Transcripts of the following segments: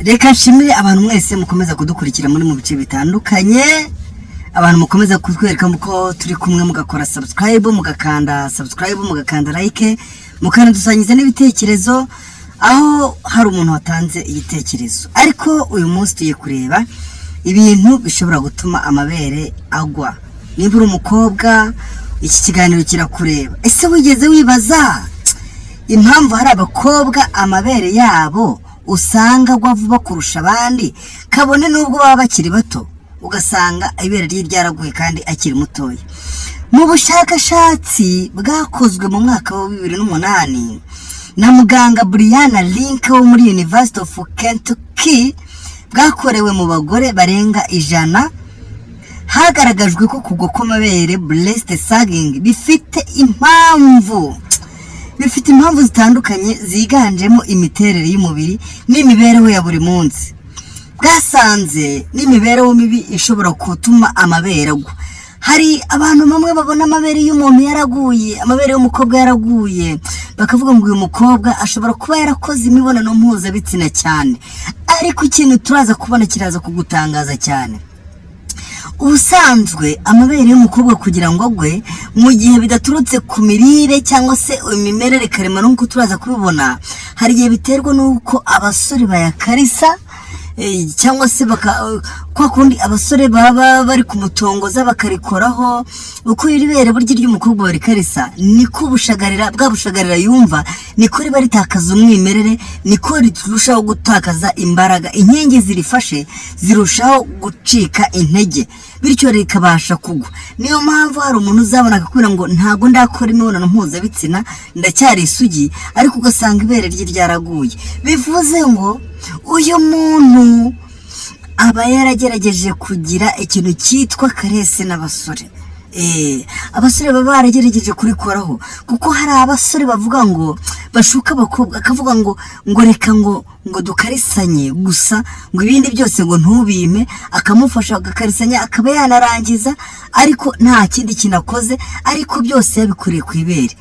Reka nshimire abantu mwese mukomeza kudukurikira muri mu bice bitandukanye, abantu mukomeza kutwereka ko turi kumwe, mugakora subscribe, mugakanda subscribe, mugakanda like, mukanadusangiza n'ibitekerezo aho hari umuntu watanze igitekerezo. Ariko uyu munsi tugiye kureba ibintu bishobora gutuma amabere agwa. Niba uri umukobwa, iki kiganiro kirakureba. Ese wigeze wibaza impamvu hari abakobwa amabere yabo usanga agwa vuba kurusha abandi, kabone n'ubwo baba bakiri bato, ugasanga ibere rye ryaraguye kandi akiri mutoya? Mu bushakashatsi bwakozwe mu mwaka wa 2008 na muganga Brian Link wo muri University of Kentucky, bwakorewe mu bagore barenga 100, hagaragajwe ko kugwa kw'amabere, breast sagging, bifite impamvu zitandukanye ziganjemo imiterere y'umubiri n'imibereho ya buri munsi. Bwasanze n'imibereho mibi ishobora gutuma amabere agwa. Hari abantu bamwe babona amabere y'umuntu yaraguye, amabere y'umukobwa yaraguye, bakavuga ngo uyu mukobwa ashobora kuba yarakoze imibonano mpuzabitsina cyane. Ariko ikintu turaza kubona kiraza kugutangaza cyane. Ubusanzwe amabere y'umukobwa kugira ngo agwe, mu gihe bidaturutse ku mirire cyangwa se imimerere karemano nk'uko turaza kubibona, hari igihe biterwa n'uko abasore bayakarisa, cyangwa se baka kwa kundi abasore baba bari kumutongoza bakarikoraho. Uko iri bere burya ry'umukobwa barikarisa, niko ubushagarira bwa bushagarira yumva, niko riba ritakaza umwimerere, niko rirushaho gutakaza imbaraga, inkingi zirifashe zirushaho gucika intege, bityo rikabasha kugwa. Niyo mpamvu hari umuntu uzabona akakubwira ngo ntabwo ndakora imibonano mpuzabitsina, ndacyari isugi, ariko ugasanga ibere rye ryaraguye. Bivuze ngo uyu muntu aba yaragerageje kugira ikintu cyitwa caresse n'abasore. Abasore baba baragerageje kurikoraho, kuko hari abasore bavuga ngo bashuka abakobwa, akavuga ngo reka ngo dukarisanye gusa, ngo ibindi byose ngo ntubime, akamufasha agakarisanya, akaba yanarangiza ariko nta kindi kintu akoze, ariko byose yabikoreye ku ibere.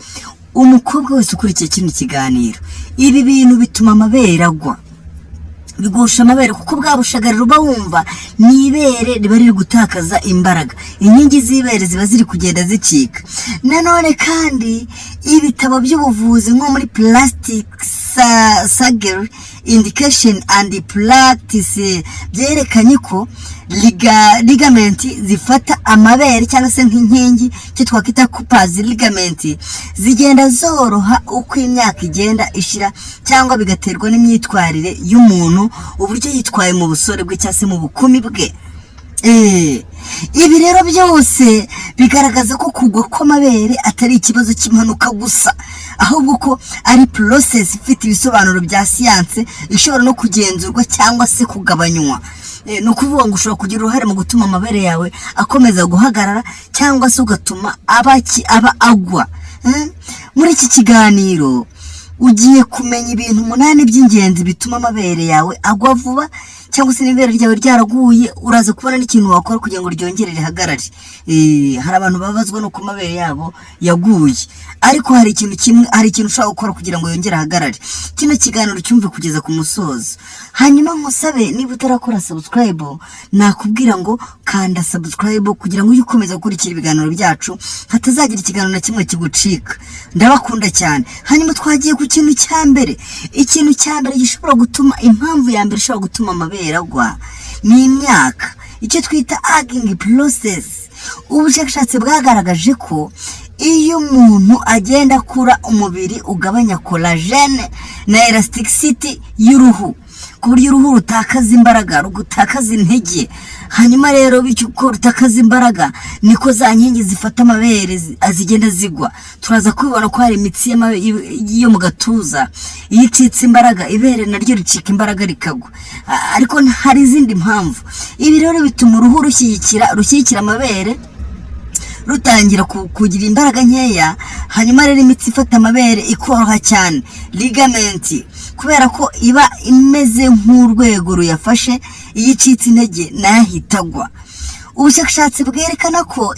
Umukobwa wese ukurikiye kino kiganiro, ibi bintu bituma amabere agwa, bigusha amabere, kuko bwa bushagarira uba wumva ni ibere riba riri gutakaza imbaraga, inkingi z'ibere ziba ziri kugenda zicika. Nanone kandi ibitabo by'ubuvuzi nko muri Plastic Surgery Indication and Practice byerekanye ko ligament zifata amabere, cyangwa se nk'inkingi, icyo twakwita Cooper's ligament, zigenda zoroha uko imyaka igenda ishira, cyangwa bigaterwa n'imyitwarire y'umuntu, uburyo yitwaye mu busore bwe cyangwa se mu bukumi bwe. Ibi rero byose bigaragaza ko kugwa kw'amabere atari ikibazo cy'impanuka gusa, ahubwo ko ari process ifite ibisobanuro bya siyanse, ishobora no kugenzurwa cyangwa se kugabanywa. Ni ukuvuga ngo ushobora kugira uruhare mu gutuma amabere yawe akomeza guhagarara, cyangwa se ugatuma aba agwa. Muri iki kiganiro ugiye kumenya ibintu umunani by'ingenzi bituma amabere yawe agwa vuba, cyangwa se n'ibere ryawe ryaraguye, uraza kubona n'ikintu wakora kugira ngo ryongere rihagarare. Hari abantu babazwa nuko amabere yabo yaguye, ariko hari ikintu kimwe, hari ikintu ushobora gukora kugira ngo yongere ahagarare. Kino kiganiro cyumve kugeza ku musozo. Hanyuma nkusabe, niba utarakora subscribe, nakubwira ngo kanda subscribe kugira ngo ujye ukomeza gukurikira ibiganiro byacu, hatazagira ikiganiro na kimwe kigucika. Ndabakunda cyane. Hanyuma twagiye ku kintu cya mbere. Ikintu cya mbere gishobora gutuma, impamvu ya mbere ishobora gutuma amabere agwa ni imyaka, icyo twita aging process. Ubushakashatsi bwagaragaje ko iyo umuntu agenda akura, umubiri ugabanya collagène na elasticity y'uruhu, ku buryo uruhu rutakaza imbaraga, rutakaza intege. Hanyuma rero bityo uko rutakaza imbaraga, niko za nkingi zifata amabere zigenda zigwa. Turaza kubibona ko hari imitsi yo mu gatuza, iyo icitse imbaraga, ibere naryo ricika imbaraga rikagwa. Ariko hari izindi mpamvu. Ibi rero bituma uruhu rushyigikira amabere rutangira kugira imbaraga nkeya. Hanyuma rero imitsi ifata amabere ikoroha cyane, ligament, kubera ko iba imeze nk'urwego ruyafashe, iyo icitse intege nayo ahita agwa. Ubushakashatsi bwerekana ko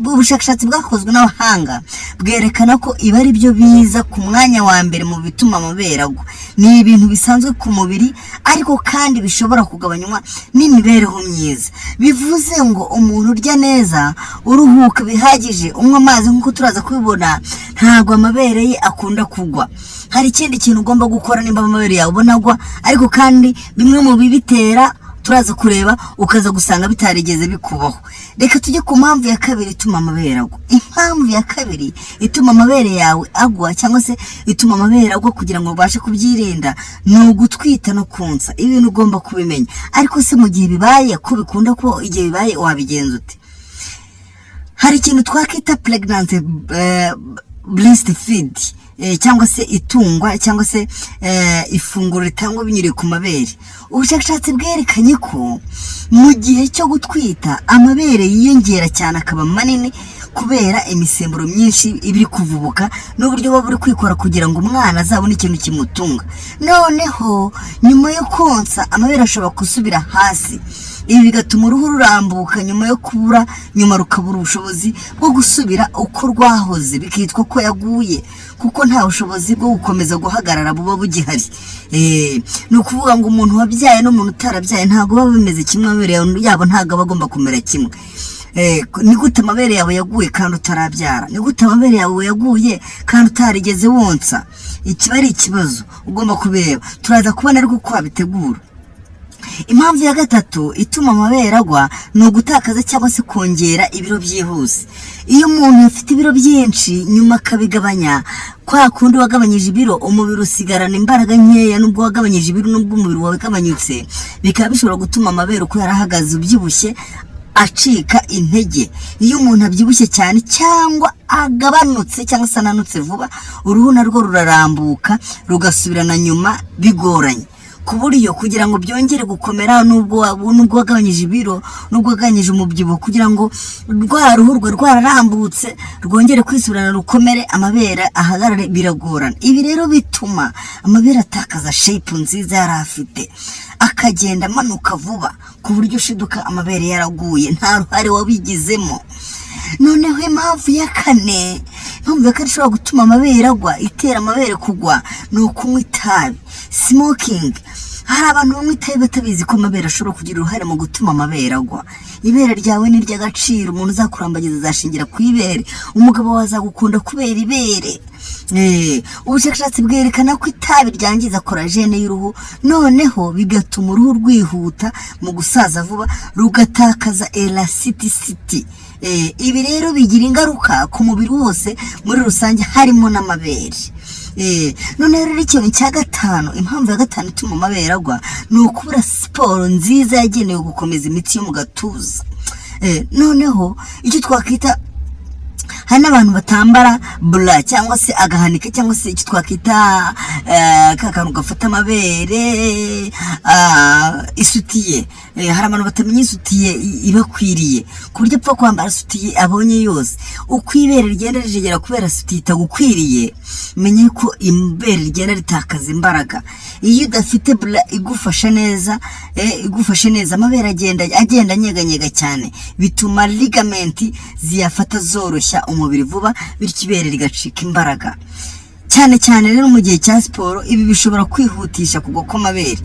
ubushakashatsi bwakozwe n'abahanga bwerekana ko ibi ari byo biza ku mwanya wa mbere mu bituma amabere agwa. Ni ibintu bisanzwe ku mubiri, ariko kandi bishobora kugabanywa n'imibereho myiza. Bivuze ngo umuntu urya neza, uruhuka bihagije, unywa amazi nk'uko turaza kubibona, ntabwo amabere ye akunda kugwa. Hari ikindi kintu ugomba gukora nimba amabere yawe ubona agwa, ariko kandi bimwe mu bibitera turaza kureba, ukaza gusanga bitarigeze bikubaho. Reka tujye ku mpamvu ya kabiri ituma amabere agwa. Impamvu ya kabiri ituma amabere yawe agwa, cyangwa se ituma amabere agwa, kugira ngo ubashe kubyirinda, ni ugutwita no konsa. Ibintu ugomba kubimenya. Ariko se mu gihe bibaye, ko bikunda ko igihe bibaye, wabigenza ute? Hari ikintu twakita pregnancy breast feed, cyangwa se itungwa, cyangwa se ifunguro ritangwa binyuriye ku mabere. Ubushakashatsi bwerekanye ko mu gihe cyo gutwita amabere yiyongera cyane, akaba manini, kubera imisemburo myinshi iba iri kuvubuka n'uburyo buba buri kwikora kugira ngo umwana azabone ikintu kimutunga. Noneho nyuma yo konsa, amabere ashobora gusubira hasi. Ibi bigatuma uruhu rurambuka nyuma yo kubura, nyuma rukabura ubushobozi bwo gusubira uko rwahoze, bikitwa ko yaguye, kuko nta bushobozi bwo gukomeza guhagarara buba bugihari. Ni ukuvuga ngo umuntu wabyaye n'umuntu utarabyaye ntabwo baba bimeze kimwe, amabere yabo ntabwo aba agomba kumera kimwe. Ni gute amabere yawe yaguye kandi utarabyara? Ni gute amabere yawe yaguye kandi utarigeze wonsa? Ikiba ari ikibazo ugomba kubireba, turaza kubona ariko uko wabitegura. Impamvu ya gatatu ituma amabere agwa ni ugutakaza cyangwa se kongera ibiro byihuse. Iyo umuntu afite ibiro byinshi nyuma akabigabanya, kwa kundi wagabanyije ibiro, umubiri usigarana imbaraga nkeya. Nubwo wagabanyije ibiro, nubwo umubiri wawe wagabanyutse, bikaba bishobora gutuma amabere uko yari ahagaze ubyibushye acika intege. Iyo umuntu abyibushye cyane cyangwa agabanutse cyangwa se ananutse vuba, uruhu narwo rurarambuka rugasubirana nyuma bigoranye, ku buryo kugira ngo byongere gukomera, nubwo wagabanyije ibiro, nubwo wagabanyije umubyibuho, kugira ngo rwa ruhu rwe rwararambutse rwongere kwisubirana, rukomere, amabere ahagarare, biragorana. Ibi rero bituma amabere atakaza shape nziza yari afite, akagenda amanuka vuba, ku buryo ushiduka amabere yaraguye nta ruhare wabigizemo. Noneho impamvu ya kane, impamvu ya kane ishobora gutuma amabere agwa, itera amabere kugwa, ni ukunywa itabi, smoking. Hari abantu banywa itabi batabizi ko amabere ashobora kugira uruhare mu gutuma amabere agwa. Ibere ryawe ni iry'agaciro. Umuntu uzakurambagiza azashingira ku ibere. Umugabo wawe azagukunda kubera ibere. Ubushakashatsi bwerekana ko itabi ryangiza collagène y'uruhu, noneho bigatuma uruhu rwihuta mu gusaza vuba, rugatakaza elasticity. Ibi rero bigira ingaruka ku mubiri wose muri rusange, harimo n'amabere. Noneho rero ikintu cya gatanu, impamvu ya gatanu ituma amabere agwa, ni ukubura siporo nziza yagenewe gukomeza imitsi yo mu gatuza. Noneho icyo twakwita, hari n'abantu batambara bra, cyangwa se agahanika, cyangwa se icyo twakwita ka kantu gafata amabere, isutiye. Hari abantu batamenya isutiye ibakwiriye, ku buryo apfa kwambara sutiye abonye yose. Uko ibere rigenda rijegera kubera sutiye itagukwiriye, menye ko ibere rigenda ritakaza imbaraga. Iyo udafite bra igufasha neza, igufashe neza, amabere agenda anyeganyega cyane, bituma ligament ziyafata zoroshya umubiri vuba, bityo ibere rigacika imbaraga. Cyane cyane rero mu gihe cya siporo, ibi bishobora kwihutisha kugwa kw'amabere.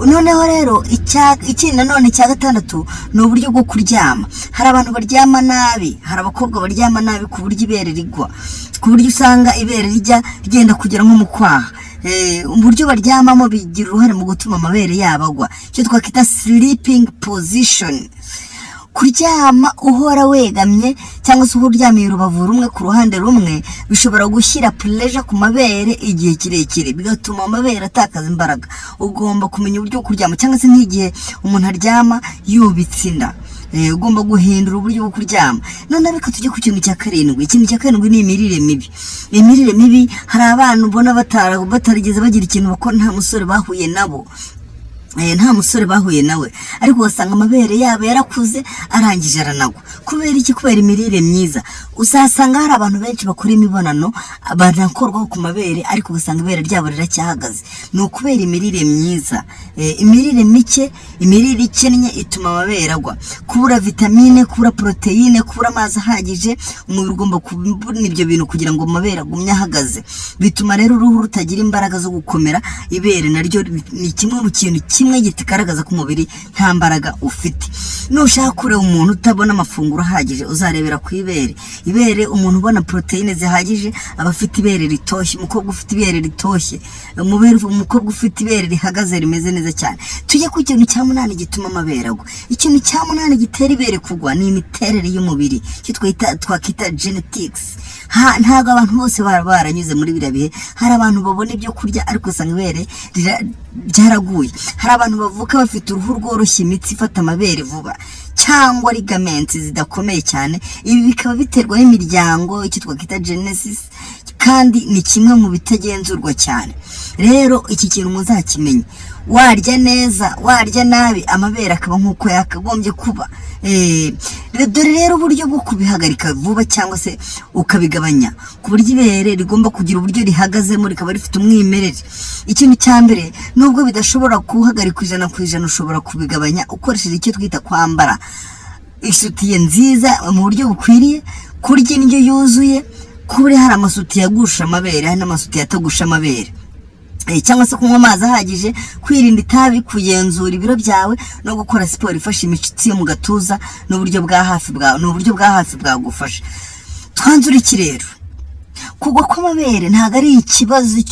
Noneho rero ikindi nanone cya gatandatu ni uburyo bwo kuryama. Hari abantu baryama nabi, hari abakobwa baryama nabi ku buryo ibere rigwa, ku buryo usanga ibere rijya ryenda kugera nko mu kwaha. Uburyo baryamamo bigira uruhare mu gutuma amabere yabo agwa, icyo twakwita sleeping position. Kuryama uhora wegamye, cyangwa se uhora uryamiye urubavu rumwe ku ruhande rumwe, bishobora gushyira pressure ku mabere igihe kirekire, bigatuma amabere atakaza imbaraga. Ugomba kumenya uburyo bwo kuryama, cyangwa se nk'igihe umuntu aryama yubitse inda. Ugomba guhindura uburyo bwo kuryama. Noneho reka tujye ku kintu cya karindwi. Ikintu cya karindwi ni imirire mibi. Imirire mibi, hari abana ubona batarigeze bagira ikintu bakora, nta musore bahuye nabo. Nta musore bahuye nawe, ariko ugasanga amabere yabo yarakuze, arangije aranagwa. Kubera iki? Kubera imirire myiza. Uzasanga hari abantu benshi bakora imibonano, banakorwaho ku mabere, ariko ugasanga ibere ryabo riracyahagaze. Ni ukubera imirire myiza. Imirire mike, imirire ikennye ituma amabere agwa. Kubura vitamine, kubura poroteyine, kubura amazi ahagije. Umubiri ugomba kubona ibyo bintu kugira ngo amabere agumye ahagaze. Bituma rero uruhu rutagira imbaraga zo gukomera. Ibere naryo ni kimwe mu kintu kimwe kigaragaza ko umubiri nta mbaraga ufite. Nushaka kureba umuntu utabona amafunguro ahagije, uzarebera ku ibere. Ibere, umuntu ubona poroteyine zihagije aba afite ibere ritoshye. Umukobwa ufite ibere ritoshye, umukobwa ufite ibere rihagaze, rimeze neza cyane. Tujye ku kintu cya munani gituma amabere agwa. Ikintu cya munani gitera ibere kugwa ni imiterere y'umubiri, icyo twakita genetics. Ntabwo abantu bose baba baranyuze muri biriya bihe. Hari abantu babona ibyo kurya, ariko usanga ibere ryaraguye. Hari abantu bavuka bafite uruhu rworoshye, imitsi ifata amabere vuba, cyangwa ligaments zidakomeye cyane. Ibi bikaba biterwa n'imiryango, icyo twakwita genesis, kandi ni kimwe mu bitagenzurwa cyane. Rero iki kintu muzakimenye: warya neza, warya nabi, amabere akaba nk'uko yakagombye kuba. Dore rero uburyo bwo kubihagarika vuba cyangwa se ukabigabanya, ku buryo ibere rigomba kugira uburyo rihagazemo, rikaba rifite umwimerere. Ikintu cya mbere, nubwo bidashobora guhagarika 100%, ushobora kubigabanya ukoresheje icyo twita kwambara isutiye nziza mu buryo bukwiriye, kurya indyo yuzuye. Kuba hari amasutiye agusha amabere, hari n'amasutiye atagusha amabere, cyangwa se kunywa amazi ahagije, kwirinda itabi, kugenzura ibiro byawe no gukora siporo ifasha imitsi yo mu gatuza n'uburyo bwa hafi bwa ni uburyo bwa hafi bwagufasha. Twanzura iki rero? Kugwa kw'amabere ntabwo ari ikibazo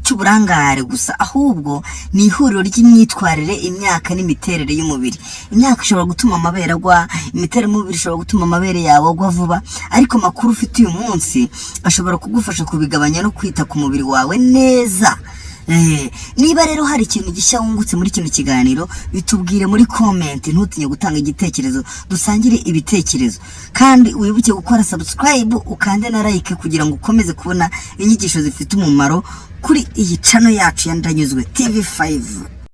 cy'uburangare gusa, ahubwo ni ihuriro ry'imyitwarire, imyaka n'imiterere y'umubiri. Imyaka ishobora gutuma amabere agwa, imiterere y'umubiri ishobora gutuma amabere yawe agwa vuba, ariko amakuru ufite uyu munsi ashobora kugufasha kubigabanya no kwita ku mubiri wawe neza. Niba rero hari ikintu gishya wungutse muri kino kiganiro, bitubwire muri comment. Ntutinye gutanga igitekerezo, dusangire ibitekerezo. Kandi wibuke gukora subscribe, ukande na like, kugira ngo ukomeze kubona inyigisho zifite umumaro kuri iyi channel yacu ya Ndanyuzwe TV 5.